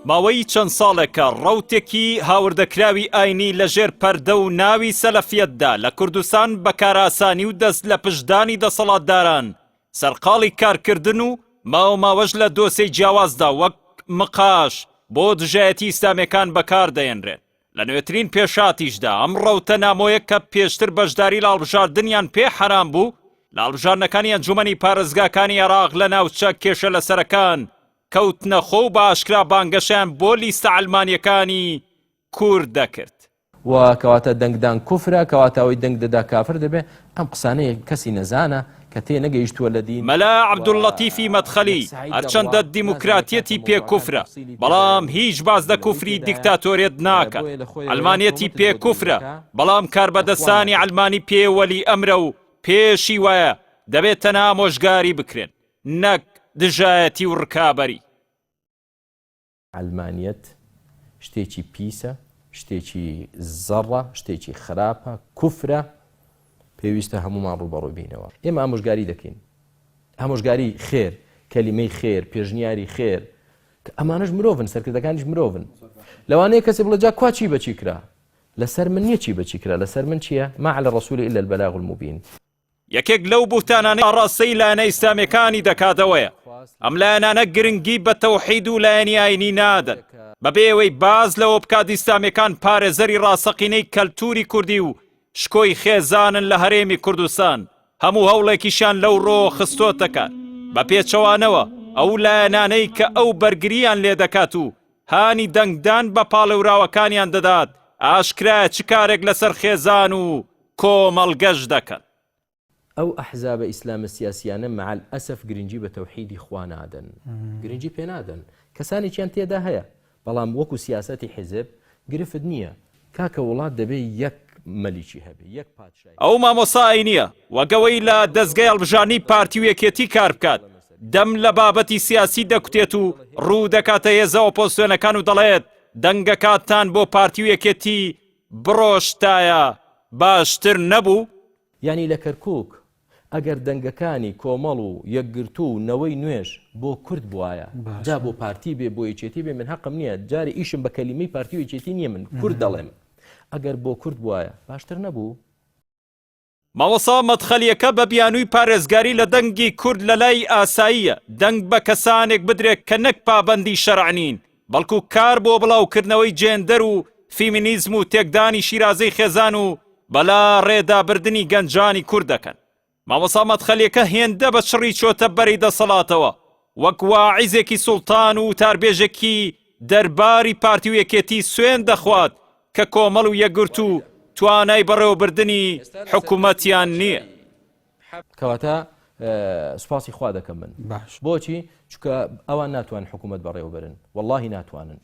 ماوەی چەند ساڵێکە ڕەوتێکی هاوردەکراوی ئاینی لە ژێر پەردە و ناوی سەلەفیەتدا لە کوردستان بە کارئاسانی و دەست لە پشتدانی دەسەڵاتداران سەرقاڵی کارکردن و ماوە ماوەش لە دۆسێی جیاوازدا وەک مقاش بۆ دژایەتی ئیسلامیەکان بەکار دەهێنرێن. لە نوێترین پێشهاتیشدا ئەم ڕەوتە نامۆیە کە پێشتر بەشداری لە هەڵبژاردنیان پێ حەرام بوو، لە هەڵبژاردنەکانی ئەنجومەنی پارێزگاکانی عێراق لە ناوچە کێشە لەسەرەکان کەوتنە خۆ و بە ئاشکرا بانگەشەیان بۆ لیستە عەلمانیەکانی کورد دەکرد. و کەواتە دەنگدان کوفرە، کەواتە ئەوەی دەنگ دەدا کافر دەبێ، ئەم قسانەیە کەسی نەزانە کە تێ نەگەیشتووە لە دین. مەلا عەبدوللەتیفی مەدخەلی، هەرچەندە دیموکراتیەتی پێ کوفرە، بەڵام هیچ باس لە کوفری دیکتاتۆریەت ناکات. عەلمانیەتی پێ کوفرە، بەڵام کاربەدەستانی عەلمانی پێ وەلی ئەمرە و پێشی وایە دەبێت تەنها ئامۆژگاری بکرێن، نەک دژایەتی و ڕکابەری. عەلمانیەت شتێکی پیسە، شتێکی زەڕە، شتێکی خراپە، کوفرە، پێویستە هەموومان ڕووبەڕووی بینەوە. ئێمە ئامۆژگاری دەکەین، ئامۆژگاری خێر، کەلیمەی خێر، پێشنیاری خێر، کە ئەمانەش مرۆڤن، سەرکردەکانیش مرۆڤن. لەوانەیە کەسێ بڵێ جا کوا چی بەچی کرا؟ لەسەر من نییە چی بەچی کرا، لەسەر من چییە؟ ما علی الرسول الا البلاغ المبین. یەکێک لەو بوهتانانەی ئاڕاستەی لایەنە ئیسلامیەکانی دەکات ئەوەیە ئەم لایەنانە گرنگی بە تەوحید و لایەنی ئاینی نادەن بەبێ ئەوەی باس لەوە بکات ئیسلامیەکان پارێزەری ڕاستەقینەی کەلتوری کوردی و شکۆی خێزانن لە هەرێمی کوردستان هەموو هەوڵێکیشیان لەو ڕۆ خستۆتە کار بە پێچەوانەوە ئەو لایەنانەی کە ئەو بەرگریان لێ دەکات و هانی دەنگدان بە پاڵێوراوەکانیان دەدات ئاشکرایە چ کارێک لەسەر خێزان و کۆمەڵگەش دەکەن. ئەو ئەحزابە ئیسلامە سیاسیانە مع الاسف گرنگی بە تەوحیدی خوا نادەن گرنگی پێ نادەن کەسانێکیان تێدا هەیە بەڵام وەکو سیاسەتی حیزب گرفت نییە کاکە وڵات دەبێ یەک مەلیکی هەبێ یەک پادشای ئەو مامۆستا ئاینیە وەک ئەوەی لە دەزگای هەڵبژاردنی پارتی و یەکێتی کار بکات دەم لە بابەتی سیاسی دەکوتێت و ڕوو دەکاتە هێزە ئۆپۆزسیۆنەکان و دەڵێت دەنگەکاتان بۆ پارتی و یەکێتی بڕۆشتایە باشتر نەبوو؟ یانی لە کەرکوک ئەگەر دەنگەکانی کۆمەڵ و یەکگرتوو و نەوەی نوێش بۆ کورد بوایە جا بۆ پارتی بێ بۆ یەکێتی بێ من هەقم نییە جارێ ئیشم بە کەلیمەی پارتی و یەکێتی نییە من کورد دەڵێم ئەگەر بۆ کورد بوایە باشتر نەبوو؟ مامۆستا مەدخەلیەکە بە بیانووی پارێزگاری لە دەنگی کورد لەلای ئاساییە دەنگ بە کەسانێک بدرێت کە نەک پابەندی شەرع نین بەڵکو کار بۆ بڵاوکردنەوەی جێندەر و فیمینیزم و تێکدانی شیرازەی خێزان و بەلا ڕێدا بردنی گەنجانی کورد دەکەن. مامۆستا مەدخەلیەکە هێندە بە چڕی چۆتە بەری دەسەڵاتەوە وەک واعیزێکی سوڵتان و وتاربێژێکی دەرباری پارتی و یەکێتی سوێند دەخوات کە کۆمەڵ و یەکگرتوو توانای بەڕێوەبردنی حکومەتیان نییە. کەواتە سوپاسی خوا دەکەم من باش بۆچی چونکە ئەوان ناتوان حکوومەت بەڕێوەبەرن واللهی ناتوانن.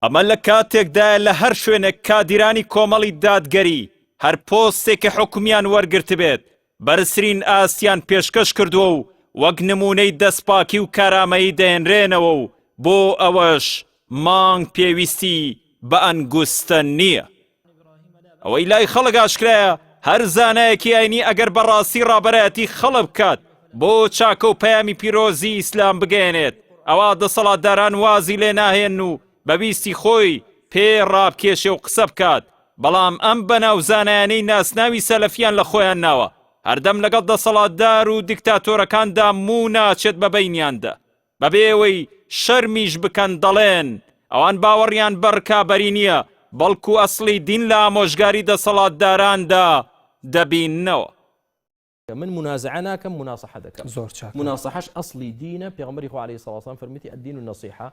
ئەمە لە کاتێکدایە لە هەر شوێنێک کادیرانی کۆمەڵی دادگەری هەر پۆستێکی حکومیان وەرگرتبێت بەرزترین ئاستیان پێشکەش کردووە و وەک نموونەی دەستپاکی و کارامەیی دەهێنرێنەوە و بۆ ئەوەش مانگ پێویستی بە ئەنگوستە نییە. ئەوەی لای خەڵک ئاشکرایە هەر زانایەکی ئاینی ئەگەر بەڕاستی ڕابەرایەتی خەڵک بکات بۆ چاکە و پەیامی پیرۆزی ئیسلام بگەیەنێت ئەوا دەسەڵاتداران وازی لێ ناهێن و بە ویستی خۆی پێ ڕابکێشێ و قسە بکات بەڵام ئەم بەناو زانایانەی ناسناوی سەلەفیان لە خۆیان ناوە هەردەم لەگەڵ دەسەڵاتدار و دیکتاتۆرەکاندا موو ناچێت بە بەینیاندا بەبێ ئەوەی شەرمیش بکەن دەڵێن ئەوان باوەڕیان بە ڕکابەری نییە، بەڵکو ئەسڵی دین لە ئامۆژگاری دەسەڵاتداراندا دەبیننەوە. من مونازعە ناکەم موناسەحە دەکەم زۆر چاکە. موناسەحەش ئەسڵی دینە پێغەمبەری خوا علیە الصلوة والسلام فەرموویەتی الدین النصیحە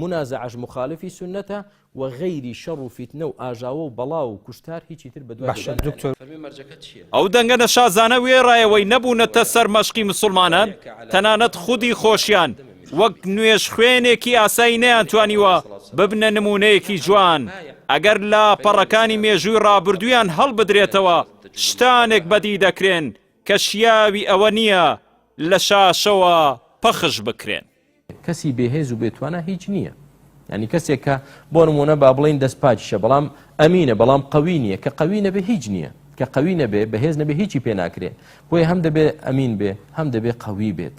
مونازعەش مخالفی سوننەتە و غەیری شەڕ و فیتنە و ئاژاوە و بەڵا و کوشتار هیچی تر بەدوای باشە خۆیدا نایەنێت. دکتۆر. فەرمی مەرجەکەت چیە؟ ئەو دەنگە نەشازانە وێڕای ئەوەی نەبوونەتە سەرمەشقی مسوڵمانان، تەنانەت خودی خۆشیان وەک نوێژخوێنێکی ئاسایی نەیانتوانیوە ببنە نموونەیەکی جوان، ئەگەر لاپەڕەکانی مێژووی ڕابردوویان هەڵبدرێتەوە شتانێک بەدی دەکرێن کە شیاوی ئەوە نییە لە شاشەوە پەخش بکرێن. کەسی بێهێز و بێتوانا هیچ نییە یعنی کەسێک کە بۆ نمونە با بڵین دەست پاکیشە بەڵام ئەمینە بەڵام قوی نییە کە قوی نەبێ هیچ نییە کە قوی نەبێ بەهێز نەبێ هیچی پێ ناکرێ بۆیە هەم دەبێ ئەمین بێ هەم دەبێ قوی بێت.